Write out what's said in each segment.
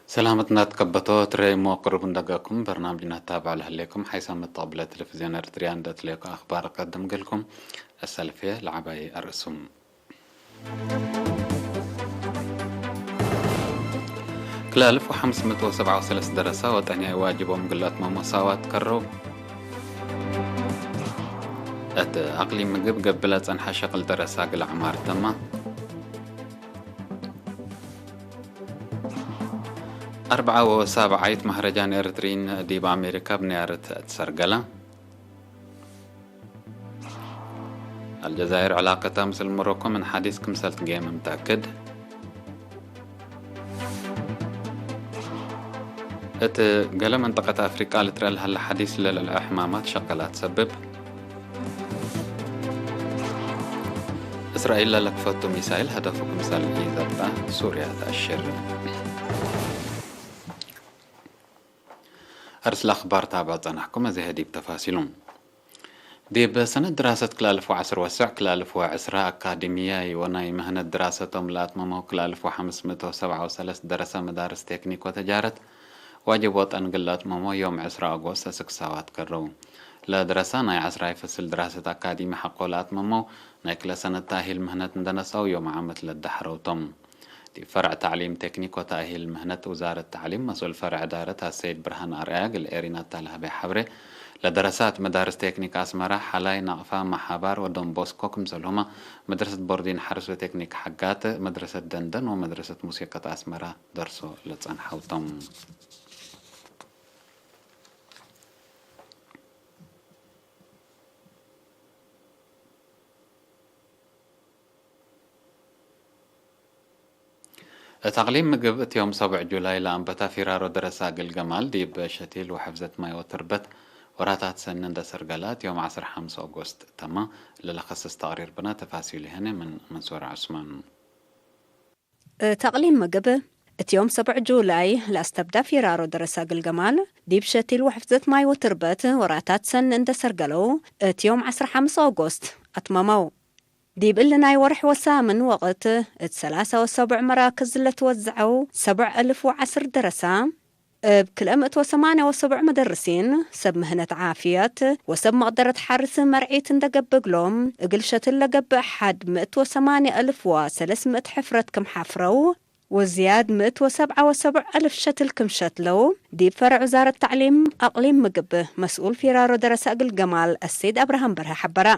ሰላመት እናተከበቶ ትረይ እሞ ቅሩብ እንደገኩም በርናምጅ እናተባባዕ ለህሌኩም ሓይሳም መተቕብለ ቴሌቪዝዮን ኤርትርያ እንደትለየኩ ኣኽባር ቀደም ገልኩም ኣሰልፍየ ለዓባይ ኣርእሱም። ክላልፍ ሓምስ መቶ ሰብዓ ወሰለስተ ደረሳ ወጠንያ ዋጅቦም ግላት መሞሳዋት ከረው። እቲ ኣቕሊም ምግብ ገብለ ጸንሓ ሸቕል ደረሳ ግላዕ ማርተማ። ኣርብዓ ወሳብዓይት ማህረጃን ኤርትሪን ዲብ ኣሜሪካ ብንያርት ትሰርገላ። ኣልጀዛይር ዕላቀታ ምስል ሞሮኮ ምን ሓዲስ ክምሰል ትጌም ምተእክድ። እቲ ገለ መንጠቀት ኣፍሪቃ ልትረል ሃለ ሓዲስ ለልዕለ ሕማማት ሸቀላት ሰብብ። እስራኤል ለለክፈቱ ሚሳይል ሀደፉ ክምሰል ኢዘብጣ ሱሪያ ተኣሽር። ኣርስላ ኣኽባር ታብዕ ጸናሕኩም፣ እዚ ህዲብ ተፋሲሉ። ዲብ ሰነት ድራሰት ክላልፍ ወዐስር ወስዕ ክላልፍ ወዕስራ ኣካዲምያይ ወናይ ምህነት ድራሰቶም ለኣትመሞ ክላልፍ ወሓምስ ምእት ወሰብዓ ወሰለስት ደረሰ መዳርስ ቴክኒክ ወተጃረት ዋጅብ ወጠን ግል ለኣትመሞ ዮም ዕስራ ኣጎስት ስክሳዋት ከረው። ለድረሳ ናይ ዕስራይ ፍስል ድራሰት ኣካዲሚ ሓቆ ለኣትመሞ ናይ ክለ ሰነት ተኣሂል ምህነት እንደነሳው ዮም ዓመት ለዳሕረውቶም። ዲብ ፈርዕ ታዕሊም ቴክኒክ ወተእሂል ምህነት ውዛረት ታዕሊም መስኡል ፈርዕ እዳረት ኣሰይድ ብርሃን ኣርኣያ ግል ኤሪና እታ ለሀበይ ሓብሬ፣ ለደረሳት መዳርስ ቴክኒክ ኣስመራ፣ ሓላይ፣ ናቕፋ፣ ማሓባር ወዶን ቦስኮ ክምሰልሁማ መድረሰት ቦርዲን ሓርስ ወቴክኒክ ሓጋት፣ መድረሰት ደንደን ወመድረሰት ሙሲቀት ኣስመራ ደርሶ ለጸንሐውቶም። እቲ ኣቕሊም ምግብ እትዮም ሰቡዕ ጁላይ ለኣንበታ ፊራሮ ደረሳ ግልገማል ዲብ ሸቲል ወሐፍዘት ማይ ወትርበት ወራታት ሰኒ እንደ ሰርገላ እትዮም ዓሰርተ ሓምሳ ኦጎስት ተማ ለለኸስስ ተቕሪር ብና ተፋሲሉ ይህነ ምን መንሱር ዑስማን። እቲ ኣቕሊም ምግብ እትዮም ሰቡዕ ጁላይ ለኣስተብዳ ፊራሮ ደረሳ ግልገማል ዲብ ሸቲል ወሐፍዘት ማይ ወትርበት ወራታት ሰኒ እንደ ሰርገለው እትዮም ዓሰርተ ሓምሳ ኦጎስት ኣትመመው። ዲብ እሊ ናይ ወርሕ ወሳምን ወቕት እት ሰላሳ ወሰቡዕ መራክዝ ለትወዝዐው ሰቡዕ እልፍ ወዓስር ደረሳ፣ እብ ክልኤ ምእት ወሰማንያ ወሰቡዕ መደርሲን ሰብ ምህነት ዓፍየት ወሰብ መቕደረት ሓርስ መርዒት እንደገብእ እግሎም፣ እግል ሸትል ለገብእ ሓድ ምእት ወሰማንያ እልፍ ወሰለስ ምእት ሕፍረት ክም ሓፍረው፣ ወዝያድ ምእት ወሰብዓ ወሰቡዕ እልፍ ሸትል ክም ሸትለው፣ ዲብ ፈረዕ ውዛረት ታዕሊም ኣቕሊም ምግብ መስኡል ፊራሮ ደረሳ እግል ገማል ኣሰይድ ኣብርሃም በርሀ ሓበራ።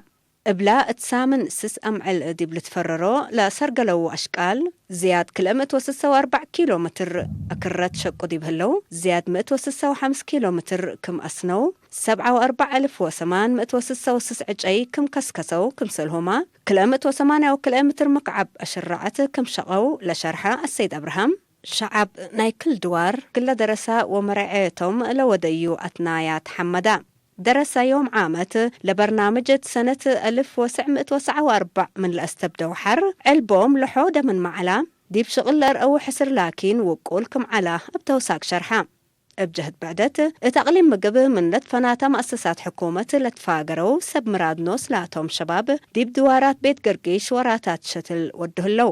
እብላ እት ሳምን ስስ ኣምዕል ዲብ ልትፈረሮ ለሰርገለው ኣሽቃል፣ ዝያድ ክልኤ ምእት ወስሳ ወኣርባዕ ኪሎ ምትር ኣክረት ሸቁ ዲብ ህለው፣ ዝያድ ምእት ወስሳ ወሓምስ ኪሎ ምትር ክም ኣስነው፣ ሰብዓ ወኣርባዕ እልፍ ወሰማን ምእት ወስሳ ወስስ ዕጨይ ክም ከስከሰው፣ ክምሰልሆማ፣ ክልኤ ምእት ወሰማንያ ወክልኤ ምትር ምክዓብ ኣሽራዐት ክም ሸቀው ለሸርሐ ኣሰይድ ኣብርሃም፣ ሸዓብ ናይ ክል ድዋር ግለ ደረሳ ወመረዐየቶም ለወደዩ ኣትናያ ተሓመዳ። ደረሰዮም ዓመት ለበርናምጅ እት ሰነት እልፍ ወስዕ ምእት ወሰዓ ወኣርባዕ ምን ለአስተብደው ሐር ዕልቦም ለሖ ደምን መዓላ ዲብ ሽቕል ለእርአው ሕስር ላኪን ውቁል ክም ዓላ እብ ተውሳክ ሸርሓ። እብ ጀህት ብዕደት እት ኣቕሊም ምግብ ምን ለትፈናታ መአሰሳት ሕኩመት ለትፋገረው ሰብ ምራድ ኖስ ላቶም ሸባብ ዲብ ድዋራት ቤት ገርጊሽ ወራታት ሸትል ወዱ ህለው።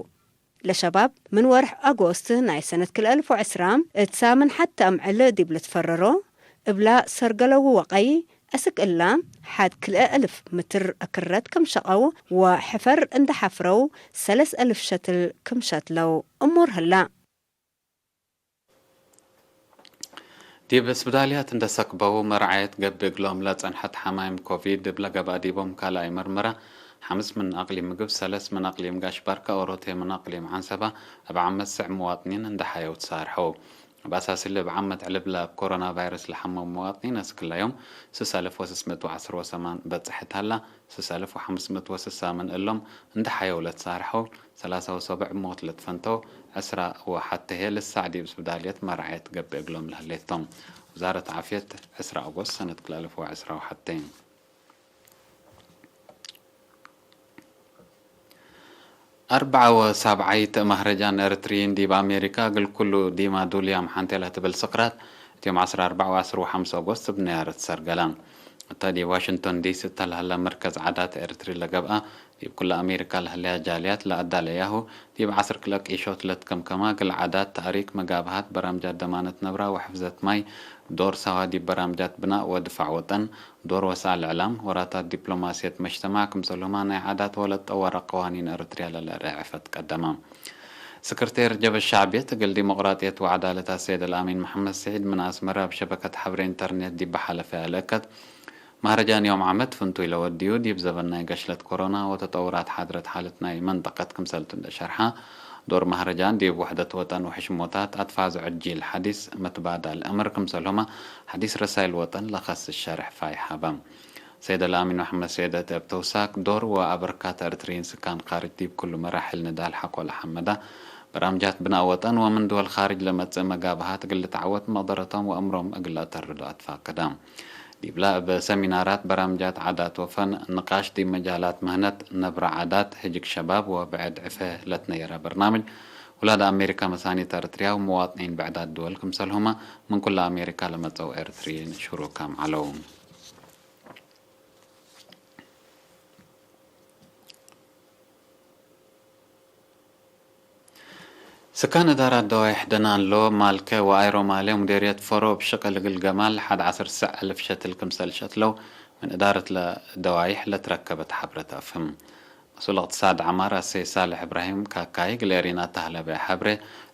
ለሸባብ ምን ወርሕ ኣጎስት ናይ ሰነት ክልኤ እልፍ ወዕስራ እት ሳምን ሐተ ኣምዕል ዲብ ልትፈረሮ እብላ ሰርገለው ወቀይ እስክ እላ ሐድ ክልኤ እልፍ ምትር እክረት ክም ሸቀው ወሕፈር እንደ ሐፍረው ሰለስ እልፍ ሸትል ክም ሸትለው እሙር ህላ። ዲብ ስብዳልያት እንደ ሰክበው መርዓየት ገብእ እግሎም ለጸንሐት ሐማይም ኮቪድ እብ ለገብኣ ዲቦም ካልኣይ መርመራ ሐምስ ምን ኣቅሊም ምግብ ሰለስ ምን ኣቅሊም ጋሽ ባርካ ኦሮቴ ምን ኣቅሊም ዓንሰባ እብ ዓመት ስዕ መዋጥኒን እንደ ሐየው ትሳርሐው። እብ ኣሳስሊ እብ ዓመት ዕልብ ለኮሮና ቫይረስ ለሐመው መዋጥኒን እስክላዮም ስስ እልፍ ወስስ ምእት ወዓስር ወሰማን በጽሕት ሃላ ስስ እልፍ ወሓምስ ምእት ወስሳ ምን እሎም እንደ ሐየው ለትሳርሐው ሰላሳ ወሰቡዕ ሞት ለትፈንተው ዕስራ ወሐተ ህየ ልሳዕ ዲብ ስብዳልየት መርዓየት ገብእ እግሎም ለህሌቶም። ውዛረት ዓፍየት ዕስራ ኣጎስት ሰነት ክልኤ እልፍ ወዕስራ ወሐተ። ኣርብዓ ወሳብዓይት ማህረጃን ኤርትሪን ዲብ ኣሜሪካ እግል ኩሉ ዲማ ዱልያም ሓንቴላ ትብል ስቕራት እትዮም ዓስራ ኣርባዕ ወዓስር ወሓምስ ኣጎስት እብ ነያረት ሰርገላ። እታ ዲብ ዋሽንቶን ዲሲ እተልሃላ መርከዝ ዓዳት ኤርትሪ ለገብኣ ዲብ ኩላ ኣሜሪካ ለሀለያ ጃልያት ለኣዳለያሁ፣ ዲብ ዓስር ክለ ቂሾት ለትከምከማ ግል ዓዳት፣ ታእሪክ፣ መጋብሃት፣ በራምጃት ደማነት ነብራ ወሕፍዘት ማይ፣ ዶር ሳዋ ዲብ በራምጃት ብናእ ወድፋዕ ወጠን፣ ዶር ወሳእል እዕላም፣ ወራታት ዲፕሎማስየት መጅተማዕ ክምሰልሁማ ናይ ዓዳት ወለጠወረ ቀዋኒን ኤረትርያ ለለርኤ ዕፈት ቀደማ። ስክርቴር ጀበ ሻዕብየት እግል ዲሞቅራጥየት ወዓዳለት ኣሰይድ ኣልኣሚን መሐመድ ስዒድ ምን ኣስመራ ኣብ ሸበከት ሐብሬ ኢንተርኔት ዲብ ሓለፈ ያለእከት፣ ማህረጃን ዮም ዓመት ፍንቱይ ለወድዩ፣ ዲብ ዘበን ናይ ገሽለት ኮሮና ወተጠውራት ሓድረት ሓለት ናይ መንጠቀት ክምሰልቱ እንደ ሸርሓ፣ ዶር ማህረጃን ዲብ ውሕደት ወጠን ወሕሽሞታት ኣትፋዝዖ ጂል ሓዲስ መትባዳል እምር ክምሰልሁማ ሓዲስ ረሳይል ወጠን ለኸስስ ሸርሕ ፋይ ሓበ። ሰይድ ኣልኣሚን መሐመድ ሰይድ እብ ተውሳክ ዶር ወኣበርካት ኤርትርይን ስካን ካርጅ ዲብ ኩሉ መራሕል ንዳል ሓቆ ለሓመዳ በራምጃት ብናእ ወጠን ወምን ድወል ካርጅ ለመጽእ መጋብሃት እግል ልትዓወት መቅደረቶም ወእምሮም እግል ለአተርዶ ኣትፋቅዳ። ዲብላ እብ ሰሚናራት በራምጃት ዓዳት ወፈን ንቃሽ ዲብ መጃላት ምህነት ነብረ ዓዳት ህጅግ ሸባብ ወብዕድ ዕፈ ለትነየረ በርናምጅ ውላድ ኣሜሪካ መሳኒት ኤርትርያ ወመዋጥኒን ብዕዳት ድወል ክምሰልሁማ ምን ኩላ ኣሜሪካ ለመጸው ኤርትርይን ሽሩካም ዐለው። ስካን እዳራት ደዋይሕ ደናንሎ፣ ማልከ ወኣይሮማሌ ሙዴርየት ፈሮ እብ ሽቅል እግል ገማል ሐድ ዐስር ሰዕ እልፍ ሸትል ክምሰል ሸትለው ምን እዳረት ለደዋይሕ ለትረከበት ሐብረት አፍህም። መስኡል እቅትሳድ ዐማር አሰይ ሳልሕ እብራሂም ካካይ እግል ኤሪና ተህለበ ሐብሬ፣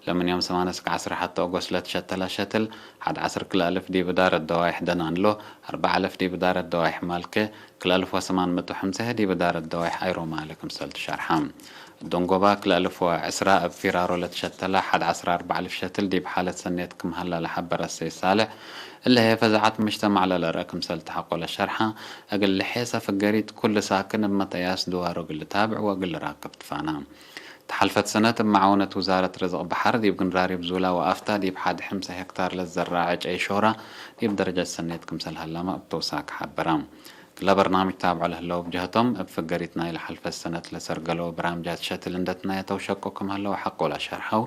ለምን ዮም ሰማንያ ስክ ዐስር ሐተ ኦጎስት ለትሸተላ ሸትል ሐድ ዐስር ክለ እልፍ ዲብ እዳረት ደዋይሕ ደናንሎ፣ አርበዓ እልፍ ዲብ እዳረት ደዋይሕ ማልከ፣ ክልአልፍ ወሰማን ምእቱ ሐምሰ ዲብ እዳረት ደዋይሕ ኣይሮማለ ክምሰል ትሸርሐ። ደንጎባ ክልአልፍ ወዕስራ እብ ፊራሮ ለትሸተላ ሐድ ዐስራ አርበዓ እልፍ ሸትል ዲብ ሓለት ሰኔት ክም ሀላ ለሐበረ አሰይ ሳልሕ፣ እለ ህየ ፈዛዓት ምጅተማዕ ለለርአ ክምሰል ተሐቆለ ሸርሐ፣ እግል ልሔሰ ፍገሪት ኩሉ ሳክን እብ መጠያስ ድዋሩ እግል ልታብዕ ወእግል ልራክብ ትፋና። ተሓልፈት ሰነት እብ መዓውነት ውዛረት ርዝቅ በሐር ዲብ ግንራሪብ ዙላ ወአፍታ ዲብ ሐድ ሐምሳ ሄክታር ለትዘራዕ ዕጨይ ሾራ ዲብ ደረጀት ሰኔት ክምሰል ሀላማ እብ ተውሳክ ሐበራ። ክለ በርናምጅ ታብዖ ለህለው ብጀህቶም፣ እብ ፍገሪት ናይ ለሐልፈት ሰነት ለሰርገለው በራምጃት ሸትል እንደ ትናየተው ሸቁ ክም ሀለው ሐቆ ለሸርሐው፣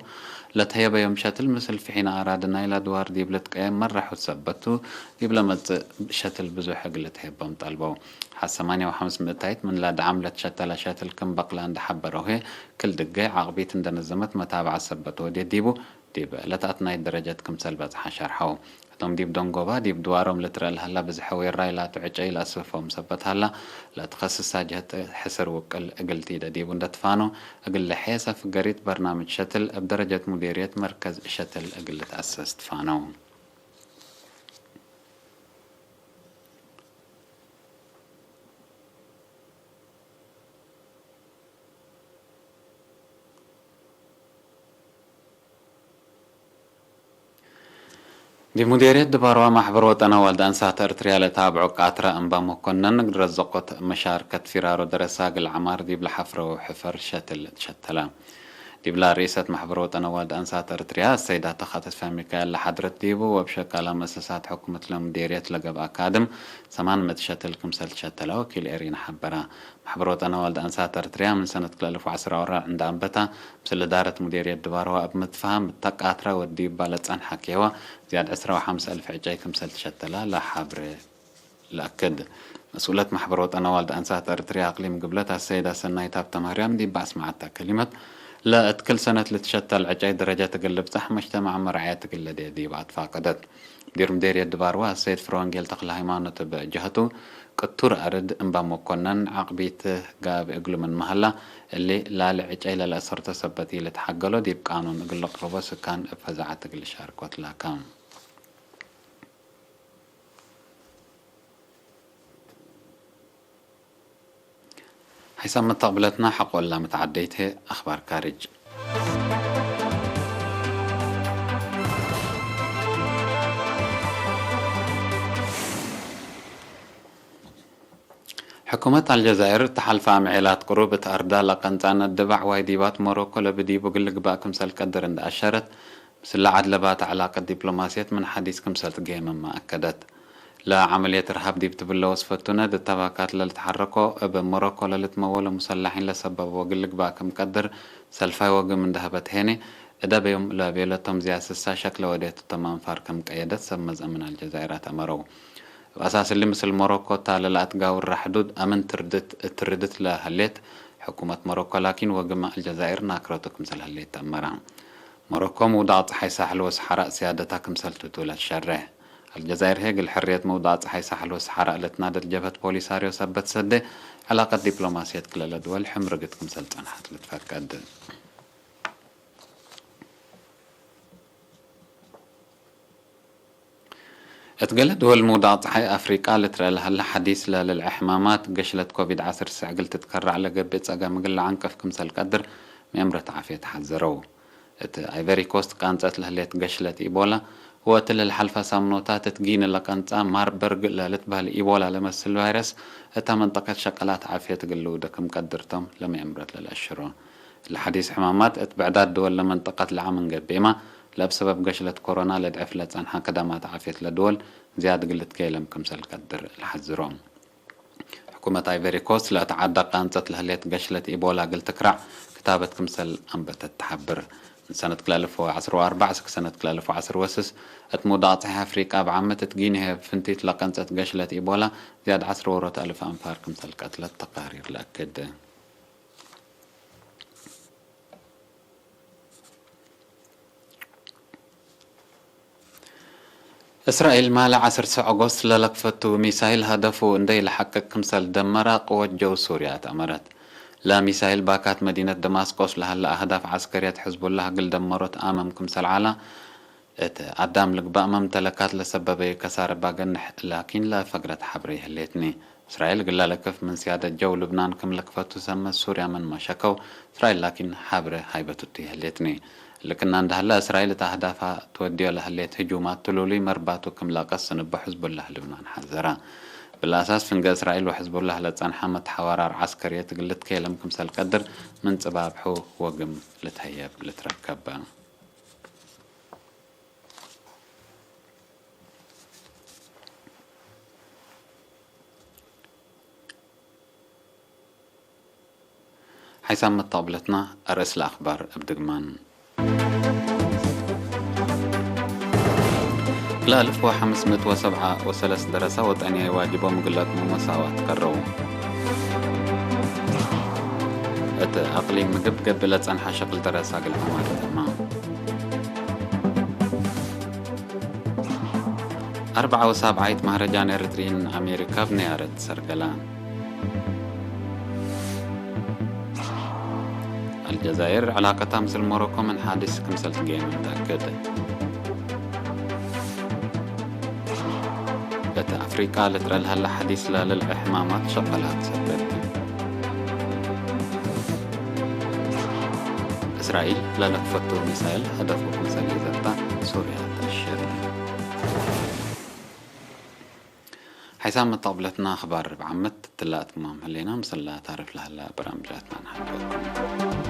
ለትሀየበዮም ሸትል ምስል ፍሒና አራዲ ናይ ለአድዋር ዲብ ልትቀየም መረሑ ሰበቱ፣ ዲብ ለመጽእ ሸትል ብዙሕ እግል ልትሀየቦም ጠልበው። ሐ ሰማንያ ወሐምስ ምእታይት ምን ለደዓም ለትሸተለ ሸትል ክም በቅላ እንደ ሐበረው ህዬ፣ ክል ድገ ዓቅቢት እንደ ነዘመት መታብዐት ሰበት ወዴ ዲቡ፣ ዲብ ለትአትናይት ደረጀት ክምሰል በጽሐ ሸርሐው። እቶም ዲብ ደንጎባ ዲብ ድዋሮም ልትረአ ለሀላ ብዝሐ ዌራይ ላቱ ዕጨይ ለአስፈፎም ሰበት ሀላ፣ ለትኸስሳ ጀህት ሕስር ውቅል እግል ቲደ ዲቡ እንደ ትፋኖ፣ እግል ለሔሰ ፍገሪት በርናምጅ ሸትል እብ ደረጀት ሙዴርየት መርከዝ ሸትል እግል ልትአሰስ ትፋነው። ዲብ ሙዴርየት ድባርዋ ማሕበር ወጠን ኣዋልድ አንሳት ኤርትርያ ለታብዖ ቃትራ እምባ መኮነን እግል ረዘቆት መሻርከት ፊራሮ ደረሳ እግል ዐማር ዲብ ለሐፍረው ሕፈር ሸትል ትሸተላ። ዲብላ ርእሰት ማሕበር ወጠን ኣዋልድ አንሳት ኤርትርያ አሰይዳ ተኻተት ፋሚካኤል ለሐድረት ዲቡ ወእብ ሸቃላ መእሰሳት ሕኩመት ለሙዴርየት ለገብአ ካድም ሰማን ምእት ሸትል ክምሰል ትሸተላ ወኪል ኤሪና ሐበራ። ማሕበር ወጠን ኣዋልድ አንሳት ኤርትርያ ምን ሰነት ክልተ አልፍ ወዐስራ ወራር እንዳ አንበታ፣ ምስል እዳረት ሙዴርየት ድባርዋ እብ ምትፋሃም እተ ቃትራ ወዲባ ለጸንሐ ኬዋ፣ ዝያድ ዕስራ ወሐምሰ አልፍ ዕጨይ ክምሰል ትሸተላ ለሐብሬ ለአክድ። መስኡለት ማሕበር ወጠን ኣዋልድ አንሳት ኤርትርያ አቅሊም ግብለት አሰይዳ ሰናይት ሀብተማርያም ዲባ አስመዐታ ከሊመት፣ ለእት ክል ሰነት ልትሸተል ዕጨይ ደረጀት እግል ልብጸሕ መጅተማዕ መርዓየት እግል ለድየ ዲባ አትፋቀደት። ሙዲር ምዴርየት ድባርዋ አሰይድ ፍረወንጌል ተክለሃይማኖት እብ ጀሀቱ፣ ቅቱር አርድ እምባ መኮነን፣ ዓቅቢት ጋብእ እግሉ ምን መሀላ፣ እሊ ላሊ ዕጨይ ለለአሰርቶ ሰበት ኢልትሓገሎ፣ ዲብ ቃኑን እግል ልቅርቦ ስካን እብ ፈዛዐት እግል ልሻርኮ ትላካ። ሓይሳብ መተቅብለትና ሐቆላ መተዓደይት ህየ አኽባር ካርጅ። ሕኩመት አልጀዛይር፣ እተ ሐልፈ አምዔላት ቅሩብ እት አርዳ ለቀንጻነት ድባዕ ዋይ ዲባት ሞሮኮ ለብዲቡ እግል ልግባእ ክምሰል ቀድር እንደ አሸረት፣ ምስለ ዐድ ለባተ ዕላቀት ዲፕሎማስየት ምን ሐዲስ ክምሰል ትገየመመ አከደት። ለዐመልየት እርሃብ ዲብ ትብለ ወስፈቱነ ድተባካት ለልትሐረኮ እብ ሞሮኮ ለልትመወሎ ሙሰላሒን ለሰበብ ወግል ልግባእ ክም ቀድር ሰልፋይ ወግም እንደ ሀበት ሄኔ፣ እደ በዮም ለቤለቶም ዝያድ ስሳ ሸክለ ወዴትቶም አንፋር ክም ቀየደት ሰብ መዝአምን አልጀዛይር አተመረው። እብ አሳስ እሊ ምስል ሞሮኮ እታ ለለአትጋውራ ሕዱድ አምን ትርድት፣ ትርድት ለሀሌት፣ ሕኩመት ሞሮኮ ላኪን ወግም ኣልጀዛይር ናክረቱ ክምሰል ህሌት ተእመራ። ሞሮኮ ምውዳቕ ጸሓይ ሳሕል ወሰሓራእ ስያደታ ክምሰል ትትውለት ሸርሕ። ኣልጀዛይር ሄግል ሕርየት ምውዳቕ ጸሓይ ሳሕል ወሰሓራእ ለትናደድ ጀብሀት ፖሊሳርዮ ሰበት ሰደ ዕላቀት ዲፕሎማስየት ክለለ ድወል ሕምርግት ክምሰል ጸንሓት ልትፈቀድ። እት ገለ ድወል ምውዳቕ ጸሓይ ኣፍሪቃ ልትረአ ለሃለ ሓዲስ ለልዕሊ ሕማማት ገሽለት ኮቪድ ዓሰርተ ትሽዓተ ግልትት ከራዕ ለገብእ ጸገም እግል ለዓንቅፍ ክምሰል ቀድር መእምረት ዓፍየት ሓዘረው። እት ኣይቨሪ ኮስት ቃንጸት ለህሌት ገሽለት ኢቦላ ወእት ለልሓልፋ ሳምኖታት እት ጊኒ ለቀንጻ ማርበርግ ለልትበህል ኢቦላ ለመስል ቫይረስ እታ መንጠቀት ሸቀላት ዓፍየት እግል ልውደ ክም ቀድርቶም ለመእምረት ለልአሽሮ። ለሓዲስ ሕማማት እት ብዕዳት ድወል ለመንጠቀት ለዓም እንገብኤማ ለእብ ሰበብ ገሽለት ኮሮና ለድዕፍ ለጸንሓ ከዳማት ዓፍየት ለድወል ዝያድ ግልት ከይለም ክምሰል ቀድር ለሓዝሮ። ሕኩመት ኣይቨሪ ኮስት ለእት ዓዳ ቃንጸት ለህሌት ገሽለት ኢቦላ እግል ትክራዕ ክታበት ክምሰል ኣንበተት ትሓብር። ምን ሰነት ክልተ ኣልፍ ወዓሰርተ ኣርባዕ እስክ ሰነት ክልተ ኣልፍ ወዓሰርተ ወስስ እት ምውዳቕ ጸሓይ ኣፍሪቃ ብዓመት እት ጊኒ ሄብ ፍንቲት ለቀንጸት ገሽለት ኢቦላ ዝያድ ዓሰርተ ወሮት ኣልፍ ኣንፋር ክምሰል ቀትለት ተቃሪር ለአክድ። እስራኤል ማለ ዓሰርተ ኦጎስት ለለክፈቱ ሚሳይል ሀደፉ እንደይ ለሐቅቅ ክምሰል ደመራ ቅወት ጀው ሱርያ ተእመረት። ለሚሳይል ባካት መዲነት ደማስቆስ ለሀለ አህዳፍ ዓስከርየት ሕዝቡላህ እግል ደመሮት አመም ክምሰል ዓላ እት አዳም ልግባእ መምተለካት ለሰበበዩ ከሳረ ባገንሕ ላኪን ለፈግረት ሐብረ ይህሌትኒ። እስራኤል ግላ ለክፍ ምን ስያደት ጀው ልብናን ክም ለክፈቱ ሰመት ሱርያ ምን መሸከው፣ እስራኤል ላኪን ሐብረ ሃይበቱቱ ይህሌትኒ። ልክና እንደህለ እስራኤል እት አህዳፋ ትወድዮ ለህሌት ህጁማት ትሉሉይ መርባቱ ክም ለቀስን እቦ ሕዝቡላህ ልብናን ሐዘራ። ብለአሳስ ፍንገ እስራኤል ወሕዝቡላህ ለጸንሐ መትሐወራር ዐስከርየት ግልት ከየለም ክምሰል ቀድር ምን ጽባብሑ ወግም ልትሀየብ ልትረከብ። ሓይሳም መተቕብለትና ኣርእስ ለኣኽባር እብ ድግማን። ክልተ ኣልፍ ወሓምስ ምእት ወሰብዓ ወሰለስት ደረሳ ወጠንያይ ዋጅቦም እግል ለአትሙ መሳዋት ቀረቡ። እት አቅሊም ምግብ ገብእ ለጸንሐ ሸቅል ደረሳ እግል ዐማር ተማ። ኣርብዓ ወሳብዓይት ማህረጃን ኤርትሪን ኣሜሪካ እብ ነያረት ሰርገላ። ኣልጀዛይር ዕላቀታ ምስል ሞሮኮ ምን ሓድስ ክምሰል ትገይም ተአክድ። እት አፍሪቃ ልትረአ ለሀለ ሓዲስ ለልዕሊ ሕማማት ሸቀላት ሰበት። እስራኤል ለለክፈቱ ሚሳይል ሀደፉ ክምሰል ይዘርታ ሱርያ ተአሽር። ሓይሳም መተቕብለትና ኣኽባር ርብዓ ዓመት ትላእ ትማም ህሌና ምስላ ታርፍ ለሀላ በራምጃትና ንሓልፈኩም።